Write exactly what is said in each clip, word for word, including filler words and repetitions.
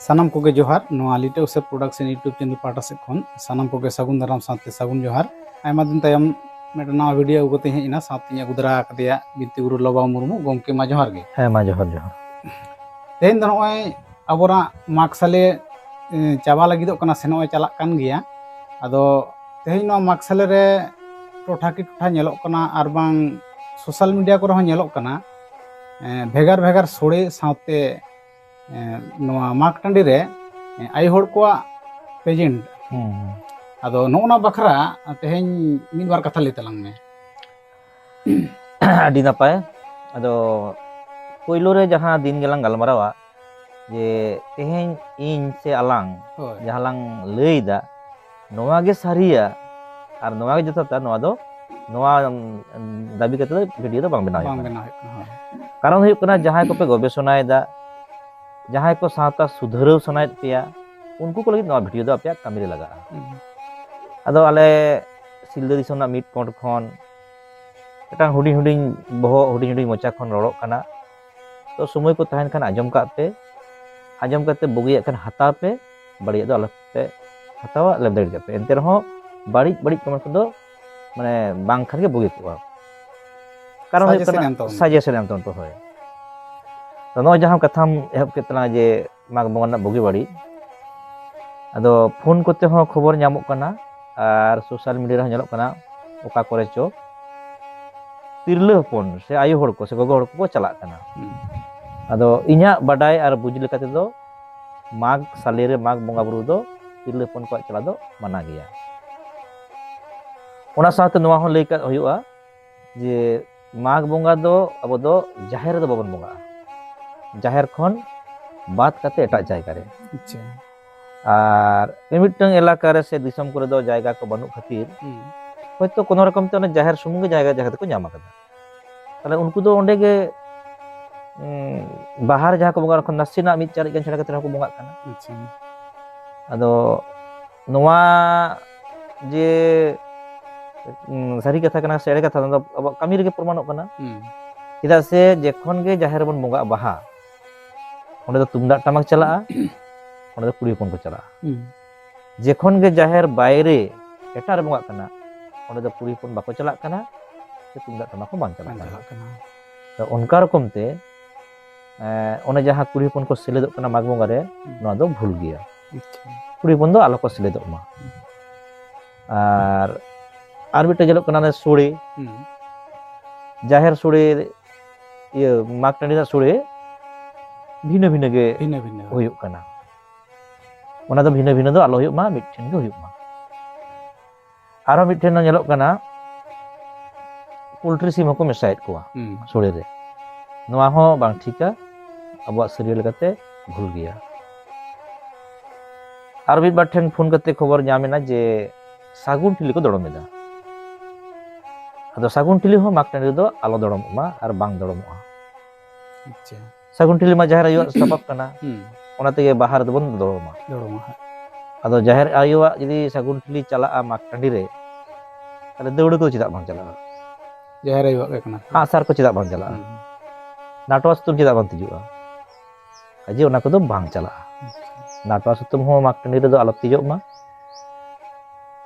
ᱥᱟᱱᱟᱢ ᱠᱚᱜᱮ ᱡᱚᱦᱟᱨ᱾ ᱱᱚᱣᱟ ᱞᱤᱴᱟᱹ ᱩᱥᱟᱹᱫ ᱯᱨᱚᱰᱟᱠᱥᱚᱱ YouTube ᱪᱮᱱᱮᱞ ᱯᱟᱦᱴᱟ ᱥᱮᱫ ᱠᱷᱚᱱ ᱥᱟᱱᱟᱢ ᱠᱚᱜᱮ ᱥᱟᱹᱜᱩᱱ ᱫᱟᱨᱟᱢ ᱥᱟᱶᱛᱮ ᱥᱟᱹᱜᱩᱱ ᱡᱚᱦᱟᱨ᱾ ᱟᱭᱢᱟ ᱫᱤᱱ ᱛᱟᱭᱚᱢ ᱢᱤᱫᱴᱟᱝ ᱱᱟᱣᱟ ᱵᱷᱤᱰᱤᱭᱳ ᱟᱹᱜᱩ ᱠᱟᱛᱮ ᱦᱮᱡ ᱮᱱᱟ, ᱥᱟᱶᱛᱮᱧ ᱟᱹᱜᱩ ᱫᱟᱨᱟ ᱟᱠᱟᱫᱮᱭᱟ ᱵᱤᱱᱛᱤ ᱜᱩᱨᱩ ᱞᱚᱵᱟ ᱢᱩᱨᱢᱩ᱾ ᱜᱚᱢᱠᱮ, ᱢᱟ ᱡᱚᱦᱟᱨ ᱜᱮ᱾ ᱦᱮᱸ, ᱢᱟ ᱡᱚᱦᱟᱨ, ᱡᱚᱦᱟᱨ᱾ ᱛᱮᱦᱮᱧ ᱫᱚ ᱱᱚᱜᱼᱚᱭ ᱟᱵᱚᱱᱟᱜ ᱢᱟᱜᱽ ᱥᱟᱞᱮ, ᱮ, ᱪᱟᱵᱟ ᱞᱟᱹᱜᱤᱫᱚᱜ ᱠᱟᱱᱟ ᱥᱮ ᱱᱚᱜᱼᱚᱭ ᱪᱟᱞᱟᱜ ᱠᱟᱱ ᱜᱮᱭᱟ᱾ ᱟᱫᱚ ᱛᱮᱦᱮᱧ ᱱᱚᱣᱟ ᱢᱟᱜᱽ ᱥᱟᱞᱮ ᱨᱮ ᱴᱚᱴᱷᱟ ᱠᱤ ᱴᱚᱴᱷᱟ ᱧᱮᱞᱚᱜ ᱠᱟᱱᱟ, ᱟᱨ ᱵᱟᱝ ᱥᱳᱥᱟᱞ ᱢᱤᱰᱤᱭᱟ ᱠᱚᱨᱮ ᱦᱚᱸ ᱧᱮᱞᱚᱜ ᱠᱟᱱᱟ, ᱮ, ᱵᱷᱮᱜᱟᱨ ᱵᱷᱮᱜᱟᱨ ᱥᱳᱲᱮ ᱥᱟᱶᱛᱮ, ᱮ, ᱱᱚᱣᱟ ᱢᱟᱜᱽ ᱴᱟᱺᱰᱤ ᱨᱮ, ᱮ, ᱟᱭᱳ ᱦᱚᱲ ᱠᱚᱣᱟᱜ ᱯᱮᱡᱮᱱᱴ᱾ ᱦᱩᱸ, ᱦᱩᱸ᱾ ᱟᱫᱚ ᱱᱚᱜᱼᱚ ᱱᱚᱣᱟ ᱵᱟᱠᱷᱨᱟ ᱛᱮᱦᱮᱧ ᱢᱤᱫ ᱵᱟᱨ ᱠᱟᱛᱷᱟ ᱞᱟᱹᱭ ᱛᱟᱞᱟᱝ ᱢᱮ᱾ ᱟᱹᱰᱤ ᱱᱟᱯᱟᱭ᱾ ᱟᱫᱚ ᱯᱳᱭᱞᱳ ᱨᱮ ᱡᱟᱦᱟᱸ ᱫᱤᱱ ᱜᱮᱞᱟᱝ ᱜᱟᱞᱢᱟᱨᱟᱣᱟ, ᱡᱮ ᱛᱮᱦᱮᱧ ᱤᱧ ᱥᱮ ᱟᱞᱟᱝ ᱦᱳᱭ᱾ ᱡᱟᱦᱟᱸ ᱞᱟᱝ ᱞᱟᱹᱭ ᱮᱫᱟ, ᱱᱚᱣᱟ ᱜᱮ ᱥᱟᱹᱨᱤᱭᱟ ᱟᱨ ᱱᱚᱣᱟ ᱜᱮ ᱡᱚᱛᱷᱟᱛᱟ, ᱱᱚᱣᱟ ᱫᱚ, ᱱᱚᱣᱟ, ᱩᱢ, ᱫᱟᱹᱵᱤ ᱠᱟᱛᱮ ᱫᱚ ᱵᱷᱤᱰᱤᱭᱳ ᱫᱚ ᱵᱟᱝ ᱵᱮᱱᱟᱣ ᱦᱩᱭᱩᱜ ᱵᱟᱝ ᱠᱟᱱᱟ᱾ ᱵᱮᱱᱟᱣ ᱦᱩᱭᱩᱜ ᱠᱟᱱᱟ, ᱦᱳᱭ᱾ ᱠᱟᱨᱚᱱ ᱦᱩᱭᱩᱜ ᱠᱟᱱᱟ, ᱡᱟᱦᱟᱸᱭ ᱠᱚᱯᱮ ᱜᱚᱵᱮᱥᱚᱱᱟᱭᱮᱫᱟ, ᱡᱟᱦᱟᱸᱭ ᱠᱚ ᱥᱟᱶᱛᱟ ᱥᱩᱫᱷᱟᱹᱨᱟᱹᱣ ᱥᱟᱱᱟᱭᱮᱫ ᱯᱮᱭᱟ, ᱩᱱᱠᱩ ᱠᱚ ᱞᱟᱹᱜᱤᱫ ᱱᱚᱣᱟ ᱵᱷᱤᱰᱤᱭᱳ ᱫᱚ ᱟᱯᱮᱭᱟᱜ ᱠᱟᱹᱢᱤ ᱨᱮ ᱞᱟᱜᱟᱜᱼᱟ᱾ ᱦᱩᱸ᱾ ᱟᱫᱚ ᱟᱞᱮ ᱥᱤᱞᱫᱟᱹ ᱫᱤᱥᱚᱢ ᱨᱮᱱᱟᱜ ᱢᱤᱫ ᱠᱚᱸᱰ ᱠᱷᱚᱱ ᱢᱤᱫᱴᱟᱝ ᱦᱩᱰᱤᱧ ᱦᱩᱰᱤᱧ ᱵᱚᱦᱚᱜ, ᱦᱩᱰᱤᱧ ᱦᱩᱰᱤᱧ ᱢᱚᱪᱟ ᱠᱷᱚᱱ ᱨᱚᱲᱚᱜ ᱠᱟᱱᱟ᱾ ᱛᱚ ᱥᱚᱢᱚᱭ ᱠᱚ ᱛᱟᱦᱮᱱ ᱠᱷᱟᱱ ᱟᱸᱡᱚᱢ ᱠᱟᱜ ᱯᱮ, ᱟᱸᱡᱚᱢ ᱠᱟᱛᱮ ᱵᱩᱜᱤᱭᱟᱜ ᱠᱷᱟᱱ ᱦᱟᱛᱟᱣ ᱯᱮ, ᱵᱟᱹᱲᱤᱡᱟᱜ ᱫᱚ ᱟᱞᱚᱯᱮ ᱦᱟᱛᱟᱣᱟ, ᱞᱮᱵᱫᱟ ᱜᱤᱰᱤ ᱠᱟᱜ ᱯᱮ᱾ ᱮᱱᱛᱮ ᱨᱮᱦᱚᱸ ᱵᱟᱹᱲᱤᱡ ᱵᱟᱹᱲᱤᱡ ᱠᱚᱢᱮᱱᱴ ᱠᱚᱫᱚ ᱢᱟᱱᱮ ᱵᱟᱝ ᱠᱷᱟᱱ ᱜᱮ ᱵᱩᱜᱤ ᱠᱚᱜᱼᱟ᱾ ᱠᱟᱨᱚᱱ ᱦᱩᱭᱩᱜ ᱥᱟᱡᱮᱥᱚᱱ ᱠᱟᱱᱟ ᱮᱢ ᱛᱟᱵᱚᱱ ᱯᱮ᱾ ᱥᱟᱡᱮᱥᱚᱱ ᱮᱢ ᱛᱟᱵᱚᱱ ᱯᱮ, ᱦᱳᱭ᱾ ᱛᱚ ᱱᱚᱜᱼᱚᱭ ᱡᱟᱦᱟᱸ ᱠᱟᱛᱷᱟᱢ ᱮᱦᱚᱵ ᱠᱮᱫ ᱛᱟᱞᱟᱝᱟ ᱡᱮ ᱢᱟᱜᱽ ᱵᱚᱸᱜᱟ ᱨᱮᱱᱟᱜ ᱵᱩᱜᱤ ᱵᱟᱹᱲᱤᱡ, ᱟᱫᱚ ᱯᱷᱳᱱ ᱠᱚᱛᱮ ᱦᱚᱸ ᱠᱷᱚᱵᱚᱨ ᱧᱟᱢᱚᱜ ᱠᱟᱱᱟ ᱟᱨ ᱥᱳᱥᱟᱞ ᱢᱤᱰᱤᱭᱟ ᱨᱮᱦᱚᱸ ᱧᱮᱞᱚᱜ ᱠᱟᱱᱟ, ᱚᱠᱟ ᱠᱚᱨᱮ ᱪᱚ ᱛᱤᱨᱞᱟᱹ ᱦᱚᱯᱚᱱ ᱥᱮ ᱟᱭᱳ ᱦᱚᱲ ᱠᱚ ᱥᱮ ᱜᱚᱜᱚ ᱦᱚᱲ ᱠᱚᱠᱚ ᱪᱟᱞᱟᱜ ᱠᱟᱱᱟ᱾ ᱦᱩᱸ᱾ ᱟᱫᱚ ᱤᱧᱟᱹᱜ ᱵᱟᱰᱟᱭ ᱟᱨ ᱵᱩᱡᱽ ᱞᱮᱠᱟ ᱛᱮᱫᱚ ᱢᱟᱜᱽ ᱥᱟᱞᱮ ᱨᱮ ᱢᱟᱜᱽ ᱵᱚᱸᱜᱟ ᱵᱩᱨᱩ ᱫᱚ ᱛᱤᱨᱞᱟᱹ ᱦᱚᱯᱚᱱ ᱠᱚᱣᱟᱜ ᱪᱟᱞᱟᱣ ᱫᱚ ᱢᱟᱱᱟ ᱜᱮᱭᱟ᱾ ᱚᱱᱟ ᱥᱟᱶᱛᱮ ᱱᱚᱣᱟ ᱦᱚᱸ ᱞᱟᱹᱭ ᱠᱟᱜ ᱦᱩᱭᱩᱜᱼᱟ ᱡᱮ ᱢᱟᱜᱽ ᱵᱚᱸᱜᱟ ᱫᱚ ᱟᱵᱚ ᱫᱚ ᱡᱟᱦᱮᱨ ᱨᱮᱫᱚ ᱵᱟᱵᱚᱱ ᱵᱚᱸᱜᱟᱜᱼᱟ, ᱡᱟᱦᱮᱨ ᱠᱷᱚᱱ ᱵᱟᱫ ᱠᱟᱛᱮ ᱮᱴᱟᱜ ᱡᱟᱭᱜᱟ ᱨᱮ᱾ ᱟᱪᱪᱷᱟ᱾ ᱟᱨ ᱢᱤᱢᱤᱫᱴᱟᱝ ᱮᱞᱟᱠᱟ ᱨᱮ ᱥᱮ ᱫᱤᱥᱚᱢ ᱠᱚᱨᱮ ᱫᱚ ᱡᱟᱭᱜᱟ ᱠᱚ ᱵᱟᱹᱱᱩᱜ ᱠᱷᱟᱹᱛᱤᱨ ᱦᱩᱸ᱾ ᱦᱚᱭᱛᱳ ᱠᱳᱱᱳ ᱨᱚᱠᱚᱢ ᱛᱮ ᱚᱱᱟ ᱡᱟᱦᱮᱨ ᱥᱩᱢᱩᱝ ᱜᱮ ᱡᱟᱭᱜᱟ, ᱡᱟᱭᱜᱟ ᱫᱚᱠᱚ ᱧᱟᱢ ᱟᱠᱟᱫᱟ᱾ ᱛᱟᱦᱞᱮ ᱩᱱᱠᱩ ᱫᱚ ᱚᱸᱰᱮ ᱜᱮ, ᱩᱸ, ᱵᱟᱦᱟ ᱨᱮ ᱡᱟᱦᱟᱸ ᱠᱚ ᱵᱚᱸᱜᱟ, ᱚᱱᱟ ᱠᱷᱚᱱ ᱱᱟᱥᱮᱱᱟᱜ ᱢᱤᱫ ᱪᱟᱨᱮᱡ ᱜᱟᱱ ᱪᱷᱟᱲᱟ ᱠᱟᱛᱮ ᱨᱮᱦᱚᱸ ᱠᱚ ᱵᱚᱸᱜᱟᱜ ᱠᱟᱱᱟ᱾ ᱟᱪᱪᱷᱟ᱾ ᱟᱫᱚ ᱱᱚᱣᱟ ᱡᱮ, ᱩᱸ, ᱥᱟᱹᱨᱤ ᱠᱟᱛᱷᱟ ᱠᱟᱱᱟ ᱥᱮ ᱮᱲᱮ ᱠᱟᱛᱷᱟ, ᱚᱱᱟ ᱫᱚ ᱟᱵᱚᱣᱟᱜ ᱠᱟᱹᱢᱤ ᱨᱮᱜᱮ ᱯᱨᱚᱢᱟᱱᱚᱜ ᱠᱟᱱᱟ᱾ ᱦᱩᱸ᱾ ᱪᱮᱫᱟᱜ ᱥᱮ ᱡᱚᱠᱷᱚᱱ ᱜᱮ ᱡᱟᱦᱮᱨ ᱨᱮᱵᱚᱱ ᱵᱚᱸᱜᱟᱜᱼᱟ ᱵᱟᱦᱟ, ᱚᱸᱰᱮ ᱫᱚ ᱛᱩᱢᱫᱟᱜ ᱴᱟᱢᱟᱠ ᱪᱟᱞᱟᱜᱼᱟ᱾ ᱚᱸᱰᱮ ᱫᱚ ᱠᱩᱲᱤ ᱦᱚᱯᱚᱱ ᱠᱚ ᱪᱟᱞᱟᱜᱼᱟ᱾ ᱦᱩᱸ᱾ ᱡᱮᱠᱷᱚᱱ ᱜᱮ ᱡᱟᱦᱮᱨ ᱵᱟᱭᱨᱮ ᱮᱴᱟᱜ ᱨᱮ ᱵᱚᱸᱜᱟᱜ ᱠᱟᱱᱟ, ᱚᱸᱰᱮ ᱫᱚ ᱠᱩᱲᱤ ᱦᱚᱯᱚᱱ ᱵᱟᱠᱚ ᱪᱟᱞᱟᱜ ᱠᱟᱱᱟ, ᱥᱮ ᱛᱩᱢᱫᱟᱜ ᱴᱟᱢᱟᱠ ᱦᱚᱸ ᱵᱟᱝ ᱪᱟᱞᱟᱜ ᱵᱟᱝ ᱠᱟᱱᱟ᱾ ᱪᱟᱞᱟᱜ ᱠᱟᱱᱟ᱾ ᱛᱚ ᱚᱱᱠᱟ ᱨᱚᱠᱚᱢ ᱛᱮ, ᱮᱸ, ᱚᱱᱮ ᱡᱟᱦᱟᱸ ᱠᱩᱲᱤ ᱦᱚᱯᱚᱱ ᱠᱚ ᱥᱮᱞᱮᱫᱚᱜ ᱠᱟᱱᱟ ᱢᱟᱜᱽ ᱵᱚᱸᱜᱟ ᱨᱮ, ᱦᱩᱸ᱾ ᱱᱚᱣᱟ ᱫᱚ ᱵᱷᱩᱞ ᱜᱮᱭᱟ᱾ ᱟᱪᱪᱷᱟ᱾ ᱠᱩᱲᱤ ᱦᱚᱯᱚᱱ ᱫᱚ ᱟᱞᱚ ᱠᱚ ᱥᱮᱞᱮᱫᱚᱜ ᱢᱟ᱾ ᱟᱨ, ᱟᱨ ᱢᱤᱫᱴᱮᱱ ᱧᱮᱞᱚᱜ ᱠᱟᱱᱟ, ᱚᱱᱮ ᱥᱳᱲᱮ, ᱦᱩᱸ᱾ ᱡᱟᱦᱮᱨ ᱥᱳᱲᱮ, ᱤᱭᱟᱹ, ᱢᱟᱜᱽ ᱴᱟᱺᱰᱤ ᱨᱮᱱᱟᱜ ᱥᱳᱲᱮ ᱵᱷᱤᱱᱟᱹ ᱵᱷᱤᱱᱟᱹ ᱜᱮ ᱵᱷᱤᱱᱟᱹ ᱵᱷᱤᱱᱟᱹ᱾ ᱦᱩᱭᱩᱜ ᱠᱟᱱᱟ᱾ ᱚᱱᱟ ᱫᱚ ᱵᱷᱤᱱᱟᱹ ᱵᱷᱤᱱᱟᱹ ᱫᱚ ᱟᱞᱚ ᱦᱩᱭᱩᱜ ᱢᱟ, ᱢᱤᱫᱴᱷᱮᱱ ᱜᱮ ᱦᱩᱭᱩᱜ ᱢᱟ᱾ ᱟᱨᱦᱚᱸ ᱢᱤᱫᱴᱷᱮᱱ ᱫᱚ ᱧᱮᱞᱚᱜ ᱠᱟᱱᱟ, ᱯᱳᱞᱴᱨᱤ ᱥᱤᱢ ᱦᱚᱸᱠᱚ ᱢᱮᱥᱟᱭᱮᱫ ᱠᱚᱣᱟ ᱦᱩᱸ᱾ ᱥᱳᱲᱮ ᱨᱮ᱾ ᱱᱚᱣᱟ ᱦᱚᱸ ᱵᱟᱝ ᱴᱷᱤᱠᱟ, ᱟᱵᱚᱣᱟᱜ ᱥᱟᱹᱨᱤᱭᱟᱹ ᱞᱮᱠᱟᱛᱮ ᱵᱷᱩᱞ ᱜᱮᱭᱟ᱾ ᱟᱨ ᱢᱤᱫ ᱵᱟᱨ ᱴᱷᱮᱱ ᱯᱷᱳᱱ ᱠᱟᱛᱮ ᱠᱷᱚᱵᱚᱨ ᱧᱟᱢ ᱮᱱᱟ ᱡᱮ ᱥᱟᱹᱜᱩᱱ ᱴᱷᱤᱞᱤ ᱠᱚ ᱫᱚᱲᱚᱢ ᱮᱫᱟ᱾ ᱟᱫᱚ ᱥᱟᱹᱜᱩᱱ ᱴᱷᱤᱞᱤ ᱦᱚᱸ ᱢᱟᱜᱽ ᱴᱟᱺᱰᱤ ᱨᱮᱫᱚ ᱟᱞᱚ ᱫᱚᱲᱚᱢᱚᱜ ᱢᱟ ᱟᱨ ᱵᱟᱝ ᱫᱚᱲᱚᱢᱚᱜᱼᱟ᱾ ᱟᱪᱪᱷᱟ᱾ ᱥᱟᱹᱜᱩᱱ ᱴᱷᱤᱞᱤ ᱢᱟ ᱡᱟᱦᱮᱨ ᱟᱭᱳᱣᱟᱜ ᱥᱟᱯᱟᱵ ᱠᱟᱱᱟ, ᱦᱩᱸ᱾ ᱚᱱᱟ ᱛᱮᱜᱮ ᱵᱟᱦᱟ ᱨᱮᱫᱚ ᱵᱚᱱ ᱫᱚᱲᱚᱢᱟ᱾ ᱫᱚᱲᱚᱢᱟ ᱦᱟᱸᱜ᱾ ᱟᱫᱚ ᱡᱟᱦᱮᱨ ᱟᱭᱳᱣᱟᱜ ᱡᱩᱫᱤ ᱥᱟᱹᱜᱩᱱ ᱴᱷᱤᱞᱤ ᱪᱟᱞᱟᱜᱼᱟ ᱢᱟᱜᱽ ᱴᱟᱺᱰᱤ ᱨᱮ, ᱛᱟᱦᱞᱮ ᱫᱟᱹᱣᱲᱟᱹ ᱠᱚᱫᱚ ᱪᱮᱫᱟᱜ ᱵᱟᱝ ᱪᱟᱞᱟᱜᱼᱟ? ᱡᱟᱦᱮᱨ ᱟᱭᱳᱣᱟᱜ ᱜᱮ ᱠᱟᱱᱟ᱾ ᱟᱸᱜᱼᱥᱟᱨ ᱠᱚ ᱪᱮᱫᱟᱜ ᱵᱟᱝ ᱪᱟᱞᱟᱜᱼᱟ? ᱦᱩᱸ᱾ ᱱᱟᱴᱣᱟ ᱥᱩᱛᱟᱹᱢ ᱪᱮᱫᱟᱜ ᱵᱟᱝ ᱛᱤᱡᱩᱜᱼᱟ? ᱠᱟᱡᱮ ᱚᱱᱟ ᱠᱚᱫᱚ ᱵᱟᱝ ᱪᱟᱞᱟᱜᱼᱟ᱾ ᱟᱪᱪᱷᱟ᱾ ᱱᱟᱴᱣᱟ ᱥᱩᱛᱟᱹᱢ ᱦᱚᱸ ᱢᱟᱜᱽ ᱴᱟᱺᱰᱤ ᱨᱮᱫᱚ ᱟᱞᱚ ᱛᱤᱡᱚᱜ ᱢᱟ,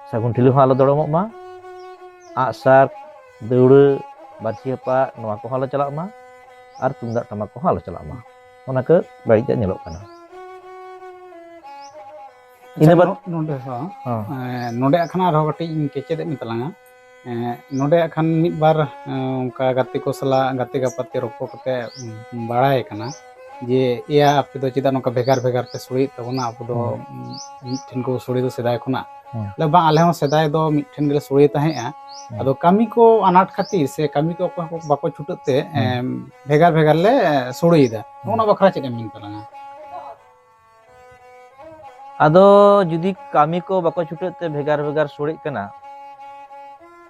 ᱥᱟᱹᱜᱩᱱ ᱴᱷᱤᱞᱤ ᱦᱚᱸ ᱟᱞᱚ ᱫᱚᱲᱚᱢᱚᱜ ᱢᱟ, ᱟᱸᱜᱼᱥᱟᱨ, ᱫᱟᱹᱣᱲᱟᱹ, ᱵᱟᱹᱨᱪᱷᱤ ᱦᱟᱯᱟ, ᱱᱚᱣᱟ ᱠᱚᱦᱚᱸ ᱟᱞᱚ ᱪᱟᱞᱟᱜ ᱢᱟ, ᱟᱨ ᱛᱩᱢᱫᱟᱜ ᱴᱟᱢᱟᱠ ᱠᱚᱦᱚᱸ ᱟᱞᱚ ᱪᱟᱞᱟᱜ ᱢᱟ᱾ ᱚᱱᱟ ᱠᱚ ᱵᱟᱹᱲᱤᱡᱟᱜ ᱧᱮᱞᱚᱜ ᱠᱟᱱᱟ᱾ ᱟᱪᱪᱷᱟ, ᱤᱱᱟᱹ ᱵᱟᱫ ᱱᱚ-, ᱱᱚᱰᱮ ᱦᱚᱸ, ᱦᱚᱸ᱾ ᱮᱸ, ᱱᱚᱰᱮ ᱟᱜ ᱠᱷᱟᱱ ᱟᱨᱦᱚᱸ ᱠᱟᱹᱴᱤᱡ ᱤᱧ ᱠᱮᱪᱮᱫ ᱮᱫ ᱢᱮ ᱛᱟᱞᱟᱝᱟ᱾ ᱮᱸ, ᱱᱚᱰᱮ ᱟᱜ ᱠᱷᱟᱱ ᱢᱤᱫ ᱵᱟᱨ, ᱮᱸ, ᱚᱱᱠᱟ ᱜᱟᱛᱮ ᱠᱚ ᱥᱟᱞᱟᱜ ᱜᱟᱛᱮ ᱜᱟᱯᱟᱛᱮ ᱨᱚᱯᱚᱲ ᱠᱟᱛᱮ, ᱩᱸ, ᱵᱟᱲᱟᱭ ᱠᱟᱱᱟ ᱡᱮ, ᱮᱭᱟ, ᱟᱯᱮ ᱫᱚ ᱪᱮᱫᱟᱜ ᱱᱚᱝᱠᱟ ᱵᱷᱮᱜᱟᱨ ᱵᱷᱮᱜᱟᱨ ᱯᱮ ᱥᱳᱲᱮᱭᱮᱫ ᱛᱟᱵᱚᱱᱟ? ᱟᱵᱚ ᱫᱚ, ᱦᱩᱸ᱾ ᱩᱸ, ᱢᱤᱫ ᱴᱷᱮᱱ ᱠᱚ ᱥᱳᱲᱮ ᱫᱚ ᱥᱮᱫᱟᱭ ᱠᱷᱚᱱᱟᱜ᱾ ᱦᱩᱸ᱾ ᱞᱟᱹᱭ, ᱵᱟᱝ, ᱟᱞᱮ ᱦᱚᱸ ᱥᱮᱫᱟᱭ ᱫᱚ ᱢᱤᱫ ᱴᱷᱮᱱ ᱜᱮᱞᱮ ᱥᱳᱲᱮ ᱛᱟᱦᱮᱸᱜᱼᱟ᱾ ᱦᱩᱸ᱾ ᱟᱫᱚ ᱠᱟᱹᱢᱤ ᱠᱚ ᱟᱱᱟᱴ ᱠᱷᱟᱹᱛᱤᱨ ᱥᱮ ᱠᱟᱹᱢᱤ ᱠᱚ ᱚᱠᱚᱭ ᱦᱚᱸ ᱵᱟᱠᱚ ᱪᱷᱩᱴᱟᱹᱜ ᱛᱮ, ᱦᱩᱸ᱾ ᱮᱸ, ᱵᱷᱮᱜᱟᱨ ᱵᱷᱮᱜᱟᱨ ᱞᱮ ᱥᱳᱲᱮᱭᱮᱫᱟ᱾ ᱦᱩᱸ᱾ ᱱᱚᱜᱼᱚ ᱱᱚᱣᱟ ᱵᱟᱠᱷᱨᱟ ᱪᱮᱫ ᱮᱢ ᱢᱮᱱ ᱛᱟᱞᱟᱝᱟ? ᱟᱫᱚ ᱡᱩᱫᱤ ᱠᱟᱹᱢᱤ ᱠᱚ ᱵᱟᱠᱚ ᱪᱷᱩᱴᱟᱹᱜ ᱛᱮ ᱵᱷᱮᱜᱟᱨ ᱵᱷᱮᱜᱟᱨ ᱥᱳᱲᱮᱜ ᱠᱟᱱᱟ,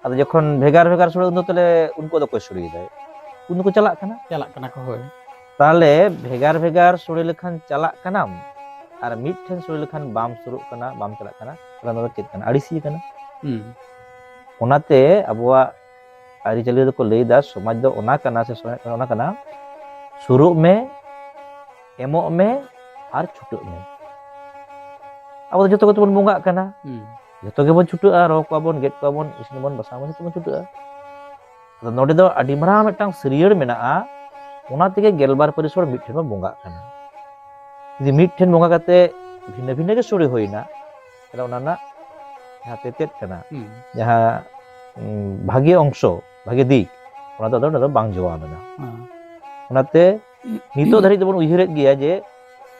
ᱟᱫᱚ ᱡᱚᱠᱷᱚᱱ ᱵᱷᱮᱜᱟᱨ ᱵᱷᱮᱜᱟᱨ ᱥᱳᱲᱮ, ᱩᱱ ᱫᱚ ᱛᱟᱦᱞᱮ ᱩᱱᱠᱩ ᱫᱚ ᱚᱠᱚᱭ ᱥᱳᱲᱮᱭᱮᱫᱟᱭ? ᱩᱱ ᱫᱚᱠᱚ ᱪᱟᱞᱟᱜ ᱠᱟᱱᱟ᱾ ᱪᱟᱞᱟᱜ ᱠᱟᱱᱟ ᱠᱚ, ᱦᱳᱭ᱾ ᱛᱟᱦᱞᱮ ᱵᱷᱮᱜᱟᱨ ᱵᱷᱮᱜᱟᱨ ᱥᱳᱲᱮ ᱞᱮᱠᱷᱟᱱ ᱪᱟᱞᱟᱜ ᱠᱟᱱᱟᱢ, ᱟᱨ ᱢᱤᱫ ᱴᱷᱮᱱ ᱥᱳᱲᱮ ᱞᱮᱠᱷᱟᱱ ᱵᱟᱢ ᱥᱩᱨᱩᱜ ᱠᱟᱱᱟ, ᱵᱟᱢ ᱪᱟᱞᱟᱜ ᱠᱟᱱᱟ, ᱛᱟᱦᱞᱮ ᱚᱱᱟ ᱫᱚ ᱪᱮᱫ ᱠᱟᱱᱟ? ᱟᱹᱲᱤᱥᱤᱭᱟᱹ ᱠᱟᱱᱟ᱾ ᱦᱩᱸ᱾ ᱚᱱᱟᱛᱮ ᱟᱵᱚᱣᱟᱜ ᱟᱹᱨᱤᱪᱟᱹᱞᱤ ᱫᱚᱠᱚ ᱞᱟᱹᱭᱫᱟ, ᱥᱚᱢᱟᱡᱽ ᱫᱚ ᱚᱱᱟ ᱠᱟᱱᱟ, ᱥᱮ ᱥᱚᱢᱟᱡᱽ ᱫᱚ ᱚᱱᱟ ᱠᱟᱱᱟ, ᱥᱩᱨᱩᱜ ᱢᱮ, ᱮᱢᱚᱜ ᱢᱮ ᱟᱨ ᱪᱷᱩᱴᱟᱹᱜ ᱢᱮ᱾ ᱟᱵᱚ ᱫᱚ ᱡᱚᱛᱚ ᱜᱮᱛᱚ ᱵᱚᱱ ᱵᱚᱸᱜᱟᱜ ᱠᱟᱱᱟ᱾ ᱦᱩᱸ᱾ ᱡᱚᱛᱚ ᱜᱮᱵᱚᱱ ᱪᱷᱩᱴᱟᱹᱜᱼᱟ, ᱨᱚ ᱠᱚᱣᱟ ᱵᱚᱱ, ᱜᱮᱫ ᱠᱚᱣᱟ ᱵᱚᱱ, ᱤᱥᱤᱱ ᱵᱚᱱ, ᱵᱟᱥᱟᱝ ᱵᱚᱱ, ᱡᱚᱛᱚ ᱵᱚᱱ ᱪᱷᱩᱴᱟᱹᱜᱼᱟ᱾ ᱟᱫᱚ ᱱᱚᱰᱮ ᱫᱚ ᱟᱹᱰᱤ ᱢᱟᱨᱟᱝ ᱢᱤᱫᱴᱟᱝ ᱥᱤᱨᱭᱟᱹᱲ ᱢᱮᱱᱟᱜᱼᱟ, ᱚᱱᱟ ᱛᱮᱜᱮ ᱜᱮᱞᱵᱟᱨ ᱯᱟᱹᱨᱤᱥ ᱦᱚᱲ ᱢᱤᱫ ᱴᱷᱮᱱ ᱵᱚᱱ ᱵᱚᱸᱜᱟᱜ ᱠᱟᱱᱟ᱾ ᱡᱩᱫᱤ ᱢᱤᱫ ᱴᱷᱮᱱ ᱵᱚᱸᱜᱟ ᱠᱟᱛᱮ ᱵᱷᱤᱱᱟᱹ ᱵᱷᱤᱱᱟᱹ ᱜᱮ ᱥᱚᱲᱮ ᱦᱩᱭᱱᱟ, ᱛᱟᱦᱞᱮ ᱚᱱᱟ ᱨᱮᱱᱟᱜ ᱡᱟᱦᱟᱸ ᱛᱮᱛᱮᱫ ᱠᱟᱱᱟ, ᱦᱩᱸ᱾ ᱡᱟᱦᱟᱸ, ᱩᱸ, ᱵᱷᱟᱜᱮ ᱚᱝᱥᱚ, ᱵᱷᱟᱜᱮ ᱫᱤᱠ, ᱚᱱᱟ ᱫᱚ ᱟᱫᱚ ᱚᱸᱰᱮ ᱫᱚ ᱵᱟᱝ ᱡᱚᱣᱟᱣ ᱞᱮᱱᱟ᱾ ᱦᱮᱸ᱾ ᱚᱱᱟᱛᱮ ᱱᱤᱛᱚᱜ ᱫᱷᱟᱹᱨᱤᱡ ᱫᱚᱵᱚᱱ ᱩᱭᱦᱟᱹᱨᱮᱫ ᱜᱮᱭᱟ ᱡᱮ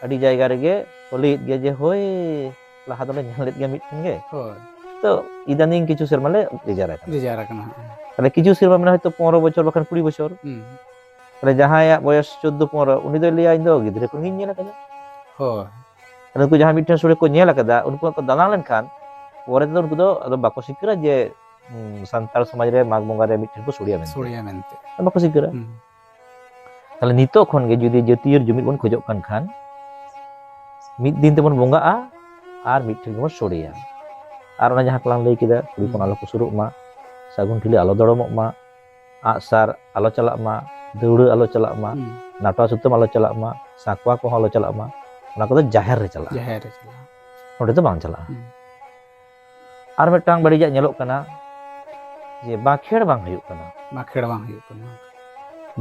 ᱟᱹᱰᱤ ᱡᱟᱭᱜᱟ ᱨᱮᱜᱮ ᱠᱚ ᱞᱟᱹᱭᱮᱫ ᱜᱮᱭᱟ ᱡᱮ, "ᱦᱳᱭ, ᱞᱟᱦᱟ ᱫᱚᱞᱮ ᱧᱮᱞ ᱞᱮᱫ ᱜᱮᱭᱟ ᱢᱤᱫ ᱴᱷᱮᱱ ᱜᱮ, ᱦᱳᱭ᱾ ᱛᱚ ᱤᱫᱟᱱᱤᱝ ᱠᱤᱪᱷᱩ ᱥᱮᱨᱢᱟ ᱞᱮ ᱡᱮᱡᱟᱨ ᱟᱠᱟᱱᱟ᱾" ᱡᱮᱡᱟᱨ ᱟᱠᱟᱱᱟ, ᱦᱮᱸ᱾ ᱛᱟᱦᱞᱮ ᱠᱤᱪᱷᱩ ᱥᱮᱨᱢᱟ ᱢᱮᱱᱟᱜᱼᱟ ᱦᱚᱭᱛᱳ ᱯᱚᱱᱨᱚ ᱵᱚᱪᱷᱚᱨ ᱵᱟᱠᱷᱟᱱ ᱠᱩᱲᱤ ᱵᱚᱪᱷᱚᱨ᱾ ᱦᱩᱸ᱾ ᱛᱟᱦᱞᱮ ᱡᱟᱦᱟᱸᱭᱟᱜ ᱵᱚᱭᱚᱥ ᱪᱳᱫᱽᱫᱳ ᱯᱚᱱᱨᱚ, ᱩᱱᱤ ᱫᱚᱭ ᱞᱟᱹᱭᱟ, "ᱤᱧ ᱫᱚ ᱜᱤᱫᱽᱨᱟᱹ ᱠᱷᱚᱱ ᱜᱤᱧ ᱧᱮᱞ ᱟᱠᱟᱫᱟ᱾" ᱦᱳᱭ᱾ ᱛᱟᱦᱞᱮ ᱩᱱᱠᱩ ᱡᱟᱦᱟᱸᱭ ᱢᱤᱫᱴᱷᱮᱱ ᱥᱚᱲᱮ ᱠᱚ ᱧᱮᱞ ᱟᱠᱟᱫᱟ, ᱩᱱᱠᱩ ᱠᱚ ᱫᱟᱱᱟᱝ ᱞᱮᱱᱠᱷᱟᱱ ᱯᱚᱨᱮ ᱛᱮᱫᱚ ᱩᱱᱠᱩ ᱫᱚ ᱟᱫᱚ ᱵᱟᱠᱚ ᱥᱤᱠᱟᱹᱨᱟ ᱡᱮ, ᱦᱩᱸ, ᱥᱟᱱᱛᱟᱲ ᱥᱚᱢᱟᱡᱽ ᱨᱮ ᱢᱟᱜᱽ ᱵᱚᱸᱜᱟ ᱨᱮ ᱢᱤᱫᱴᱷᱮᱱ ᱠᱚ ᱥᱚᱲᱮᱭᱟ ᱢᱮᱱᱛᱮ᱾ ᱥᱚᱲᱮᱭᱟ ᱢᱮᱱᱛᱮ᱾ ᱵᱟᱠᱚ ᱥᱤᱠᱟᱹᱨᱟ᱾ ᱦᱩᱸ᱾ ᱛᱟᱦᱞᱮ ᱱᱤᱛᱚᱜ ᱠᱷᱚᱱ ᱜᱮ ᱡᱩᱫᱤ ᱡᱟᱹᱛᱤᱭᱟᱹᱨ ᱡᱩᱢᱤᱫ ᱵᱚᱱ ᱠᱷᱚᱡᱚᱜ ᱠᱟᱱ ᱠᱷᱟᱱ, ᱢᱤᱫ ᱫᱤᱱ ᱛᱮᱵᱚᱱ ᱵᱚᱸᱜᱟᱜᱼᱟ ᱟᱨ ᱢᱤᱫ ᱴᱷᱮᱱ ᱜᱮᱵᱚᱱ ᱥᱚᱲᱮᱭᱟ᱾ ᱟᱨ ᱚᱱᱟ ᱡᱟᱦᱟᱸ ᱠᱚᱞᱟᱝ ᱞᱟᱹᱭ ᱠᱮᱫᱟ, ᱠᱩᱲᱤ ᱦᱚᱯᱚᱱ ᱦᱩᱸ᱾ ᱟᱞᱚ ᱠᱚ ᱥᱩᱨᱩᱜ ᱢᱟ, ᱥᱟᱹᱜᱩᱱ ᱴᱷᱤᱞᱤ ᱟᱞᱚ ᱫᱚᱲᱚᱢᱚᱜ ᱢᱟ, ᱟᱜᱼᱥᱟᱨ ᱟᱞᱚ ᱪᱟᱞᱟᱜ ᱢᱟ, ᱫᱟᱹᱣᱲᱟᱹ ᱟᱞᱚ ᱪᱟᱞᱟᱜ ᱢᱟ, ᱦᱩᱸ᱾ ᱱᱟᱴᱣᱟ ᱥᱩᱛᱟᱹᱢ ᱟᱞᱚ ᱪᱟᱞᱟᱜ ᱢᱟ, ᱥᱟᱸᱠᱣᱟ ᱠᱚᱦᱚᱸ ᱟᱞᱚ ᱪᱟᱞᱟᱜ ᱢᱟ, ᱚᱱᱟ ᱠᱚᱫᱚ ᱡᱟᱦᱮᱨ ᱨᱮ ᱪᱟᱞᱟᱜᱼᱟ᱾ ᱡᱟᱦᱮᱨ ᱨᱮ ᱪᱟᱞᱟᱜᱼᱟ᱾ ᱱᱚᱸᱰᱮ ᱫᱚ ᱵᱟᱝ ᱪᱟᱞᱟᱜᱼᱟ᱾ ᱦᱩᱸ᱾ ᱟᱨ ᱢᱤᱫᱴᱟᱝ ᱵᱟᱹᱲᱤᱡᱟᱜ ᱧᱮᱞᱚᱜ ᱠᱟᱱᱟ ᱡᱮ ᱵᱟᱸᱠᱷᱮᱲ ᱵᱟᱝ ᱦᱩᱭᱩᱜ ᱠᱟᱱᱟ᱾ ᱵᱟᱸᱠᱷᱮᱲ ᱵᱟᱝ ᱦᱩᱭᱩᱜ ᱠᱟᱱᱟ᱾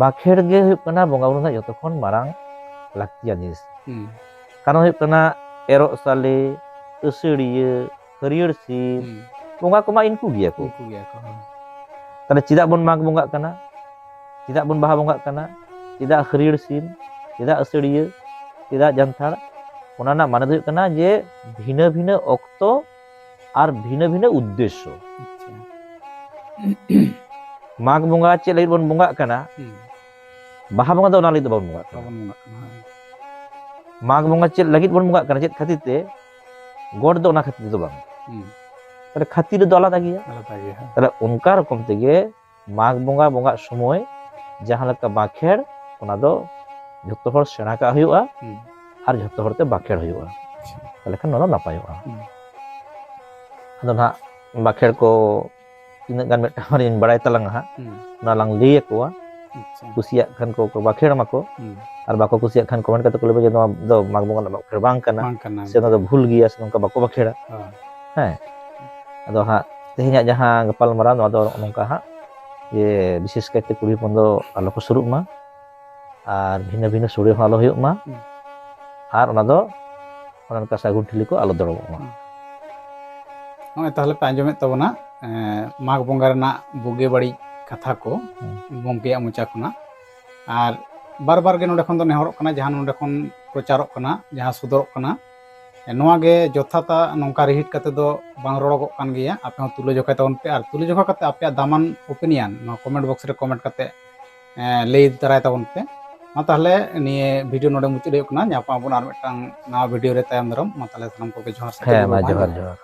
ᱵᱟᱸᱠᱷᱮᱲ ᱜᱮ ᱦᱩᱭᱩᱜ ᱠᱟᱱᱟ ᱵᱚᱸᱜᱟ ᱵᱩᱨᱩ ᱨᱮᱱᱟᱜ ᱡᱚᱛᱚ ᱠᱷᱚᱱ ᱢᱟᱨᱟᱝ ᱞᱟᱹᱠᱛᱤᱭᱟᱱ ᱡᱤᱱᱤᱥ᱾ ᱦᱩᱸ᱾ ᱠᱟᱨᱚᱱ ᱦᱩᱭᱩᱜ ᱠᱟᱱᱟ ᱮᱨᱚᱜ ᱥᱟᱞᱮ, ᱟᱹᱥᱟᱹᱲᱤᱭᱟᱹ, ᱦᱟᱹᱨᱭᱟᱹᱲ ᱥᱤᱢ, ᱦᱩᱸ᱾ ᱵᱚᱸᱜᱟ ᱠᱚᱢᱟ ᱤᱱᱠᱩ ᱜᱮᱭᱟ ᱠᱚ᱾ ᱩᱱᱠᱩ ᱜᱮᱭᱟ ᱠᱚ, ᱦᱳᱭ᱾ ᱛᱟᱦᱞᱮ ᱪᱮᱫᱟᱜ ᱵᱚᱱ ᱢᱟᱜᱽ ᱵᱚᱸᱜᱟᱜ ᱠᱟᱱᱟ? ᱪᱮᱫᱟᱜ ᱵᱚᱱ ᱵᱟᱦᱟ ᱵᱚᱸᱜᱟᱜ ᱠᱟᱱᱟ? ᱪᱮᱫᱟᱜ ᱦᱟᱹᱨᱭᱟᱹᱲ ᱥᱤᱢ? ᱪᱮᱫᱟᱜ ᱟᱹᱥᱟᱹᱲᱤᱭᱟᱹ? ᱪᱮᱫᱟᱜ ᱡᱟᱱᱛᱷᱟᱲ? ᱚᱱᱟ ᱨᱮᱱᱟᱜ ᱢᱟᱱᱮ ᱫᱚ ᱦᱩᱭᱩᱜ ᱠᱟᱱᱟ ᱡᱮ ᱵᱷᱤᱱᱟᱹ ᱵᱷᱤᱱᱟᱹ ᱚᱠᱛᱚ ᱟᱨ ᱵᱷᱤᱱᱟᱹ ᱵᱷᱤᱱᱟᱹ ᱩᱫᱽᱫᱮᱥᱥᱚ᱾ ᱟᱪᱪᱷᱟ᱾ ᱢᱟᱜᱽ ᱵᱚᱸᱜᱟ ᱪᱮᱫ ᱞᱟᱹᱜᱤᱫ ᱵᱚᱱ ᱵᱚᱸᱜᱟᱜ ᱠᱟᱱᱟ? ᱦᱩᱸ᱾ ᱵᱟᱦᱟ ᱵᱚᱸᱜᱟ ᱫᱚ ᱚᱱᱟ ᱞᱟᱹᱜᱤᱫ ᱫᱚ ᱵᱟᱵᱚᱱ ᱵᱚᱸᱜᱟᱜ ᱠᱟᱱᱟ᱾ ᱵᱟᱵᱚᱱ ᱵᱚᱸᱜᱟᱜ ᱠᱟᱱᱟ, ᱦᱳᱭ᱾ ᱢᱟᱜᱽ ᱵᱚᱸᱜᱟ ᱪᱮᱫ ᱞᱟᱹᱜᱤᱫ ᱵᱚᱱ ᱵᱚᱸᱜᱟᱜ ᱠᱟᱱᱟ? ᱪᱮᱫ ᱠᱷᱟᱹᱛᱤᱨ ᱛᱮ? ᱜᱚᱰ ᱫᱚ ᱚᱱᱟ ᱠᱷᱟᱹᱛᱤᱨ ᱛᱮᱫᱚ ᱵᱟᱝ᱾ ᱦᱩᱸ᱾ ᱛᱟᱦᱞᱮ ᱠᱷᱟᱹᱛᱤᱨ ᱫᱚ ᱟᱞᱟᱫᱟ ᱜᱮᱭᱟ᱾ ᱟᱞᱟᱫᱟ ᱜᱮᱭᱟ, ᱦᱮᱸ᱾ ᱛᱟᱦᱞᱮ ᱚᱱᱠᱟ ᱨᱚᱠᱚᱢ ᱛᱮᱜᱮ ᱢᱟᱜᱽ ᱵᱚᱸᱜᱟ ᱵᱚᱸᱜᱟᱜ ᱥᱚᱢᱚᱭ ᱡᱟᱦᱟᱸ ᱞᱮᱠᱟ ᱵᱟᱸᱠᱷᱮᱲ, ᱚᱱᱟ ᱫᱚ ᱡᱷᱚᱛᱚ ᱦᱚᱲ ᱥᱮᱬᱟ ᱠᱟᱜ ᱦᱩᱭᱩᱜᱼᱟ᱾ ᱦᱩᱸ᱾ ᱟᱨ ᱡᱷᱚᱛᱚ ᱦᱚᱲ ᱛᱮ ᱵᱟᱸᱠᱷᱮᱲ ᱦᱩᱭᱩᱜᱼᱟ᱾ ᱟᱪᱪᱷᱟ᱾ ᱛᱟᱦᱞᱮ ᱠᱷᱟᱱ ᱱᱚᱣᱟ ᱫᱚ ᱱᱟᱯᱟᱭᱚᱜᱼᱟ᱾ ᱦᱩᱸ᱾ ᱟᱫᱚ ᱱᱟᱦᱟᱜ ᱵᱟᱸᱠᱷᱮᱲ ᱠᱚ ᱛᱤᱱᱟᱹᱜ ᱜᱟᱱ ᱢᱤᱫᱴᱟᱝ ᱵᱟᱨᱭᱟᱧ ᱵᱟᱲᱟᱭ ᱛᱟᱞᱟᱝᱟ ᱦᱟᱸᱜ, ᱦᱩᱸ᱾ ᱚᱱᱟ ᱞᱟᱝ ᱞᱟᱹᱭ ᱟᱠᱚᱣᱟ᱾ ᱟᱪᱪᱷᱟ᱾ ᱠᱩᱥᱤᱭᱟᱜ ᱠᱷᱟᱱ ᱠᱚ, ᱠᱚ ᱵᱟᱠᱷᱮᱲ ᱢᱟᱠᱚ᱾ ᱦᱩᱸ᱾ ᱟᱨ ᱵᱟᱠᱚ ᱠᱩᱥᱤᱭᱟᱜ ᱠᱷᱟᱱ comment ᱠᱟᱛᱮ ᱠᱚ ᱞᱟᱹᱭ ᱢᱟ ᱡᱮ ᱱᱚᱣᱟ ᱫᱚ ᱢᱟᱜᱽ ᱵᱚᱸᱜᱟ ᱨᱮᱱᱟᱜ ᱵᱟᱠᱷᱮᱲ ᱵᱟᱝ ᱠᱟᱱᱟ, ᱵᱟᱝ ᱠᱟᱱᱟ᱾ ᱥᱮ ᱱᱚᱣᱟ ᱫᱚ ᱵᱷᱩᱞ ᱜᱮᱭᱟ, ᱥᱮ ᱱᱚᱝᱠᱟ ᱵᱟᱠᱚ ᱵᱟᱠᱷᱮᱲᱟ᱾ ᱦᱳᱭ᱾ ᱦᱮᱸ᱾ ᱟᱫᱚ ᱦᱟᱸᱜ ᱛᱮᱦᱮᱧᱟᱜ ᱡᱟᱦᱟᱸ ᱜᱟᱯᱟᱞ ᱢᱟᱨᱟᱣ, ᱱᱚᱣᱟ ᱫᱚ ᱱᱚᱜᱼᱚ ᱱᱚᱝᱠᱟ ᱦᱟᱸᱜ, ᱡᱮ ᱵᱤᱥᱮᱥ ᱠᱟᱭᱛᱮ ᱠᱩᱲᱤ ᱦᱚᱯᱚᱱ ᱫᱚ ᱟᱞᱚ ᱠᱚ ᱥᱩᱨᱩᱜ ᱢᱟ, ᱟᱨ ᱵᱷᱤᱱᱟᱹ ᱵᱷᱤᱱᱟᱹ ᱥᱳᱲᱮ ᱦᱚᱸ ᱟᱞᱚ ᱦᱩᱭᱩᱜ ᱢᱟ, ᱦᱩᱸ᱾ ᱟᱨ ᱚᱱᱟ ᱫᱚ ᱚᱱᱮ ᱚᱱᱠᱟ ᱥᱟᱹᱜᱩᱱ ᱴᱷᱤᱞᱤ ᱠᱚ ᱟᱞᱚ ᱫᱚᱨᱚᱜᱚᱜ ᱢᱟ᱾ ᱦᱩᱸ᱾ ᱱᱚᱜᱼᱚᱭ ᱛᱟᱦᱞᱮ ᱯᱮ ᱟᱸᱡᱚᱢᱮᱫ ᱛᱟᱵᱚᱱᱟ, ᱮᱸ, ᱢᱟᱜᱽ ᱵᱚᱸᱜᱟ ᱨᱮᱱᱟᱜ ᱵᱩᱜᱤ ᱵᱟᱹᱲᱤᱡ ᱠᱟᱛᱷᱟ ᱠᱚ ᱦᱩᱸ᱾ ᱜᱚᱢᱠᱮᱭᱟᱜ ᱢᱚᱪᱟ ᱠᱷᱚᱱᱟᱜ᱾ ᱟᱨ ᱵᱟᱨ ᱵᱟᱨ ᱜᱮ ᱱᱚᱰᱮ ᱠᱷᱚᱱ ᱫᱚ ᱱᱮᱦᱚᱨᱚᱜ ᱠᱟᱱᱟ, ᱡᱟᱦᱟᱸ ᱱᱚᱰᱮ ᱠᱷᱚᱱ ᱯᱨᱚᱪᱟᱨᱚᱜ ᱠᱟᱱᱟ, ᱡᱟᱦᱟᱸ ᱥᱚᱫᱚᱨᱚᱜ ᱠᱟᱱᱟ, ᱱᱚᱣᱟ ᱜᱮ ᱡᱚᱛᱷᱟᱛᱟ ᱱᱚᱝᱠᱟ ᱨᱤᱦᱤᱴ ᱠᱟᱛᱮ ᱫᱚ ᱵᱟᱝ ᱨᱚᱲᱚᱜᱚᱜ ᱠᱟᱱ ᱜᱮᱭᱟ᱾ ᱟᱯᱮ ᱦᱚᱸ ᱛᱩᱞᱟᱹᱡᱚᱠᱷᱟᱭ ᱛᱟᱵᱚᱱ ᱯᱮ, ᱟᱨ ᱛᱩᱞᱟᱹᱡᱚᱠᱷᱟ ᱠᱟᱛᱮ ᱟᱯᱮᱭᱟᱜ ᱫᱟᱢᱟᱱ opinion ᱱᱚᱣᱟ comment box ᱨᱮ comment ᱠᱟᱛᱮ, ᱮᱸ, ᱞᱟᱹᱭ ᱫᱟᱨᱟᱭ ᱛᱟᱵᱚᱱ ᱯᱮ᱾ ᱢᱟ ᱛᱟᱦᱞᱮ ᱱᱤᱭᱟᱹ video ᱱᱚᱰᱮ ᱢᱩᱪᱟᱹᱫ ᱦᱩᱭᱩᱜ ᱠᱟᱱᱟ᱾ ᱧᱟᱯᱟᱢ ᱟᱵᱚᱱ ᱟᱨ ᱢᱤᱫᱴᱟᱝ ᱱᱟᱣᱟ video ᱨᱮ ᱛᱟᱭᱚᱢ ᱫᱟᱨᱟᱢ᱾ ᱢᱟ ᱛᱟᱦᱞᱮ ᱥᱟᱱᱟᱢ ᱠᱚᱜᱮ ᱡᱚᱦᱟᱨ, ᱥᱟᱹᱜᱩᱱ ᱦᱮᱸ, ᱢᱟ ᱡᱚᱦᱟᱨ, ᱡᱚᱦᱟᱨ᱾ ᱡᱚᱦᱟᱨ᱾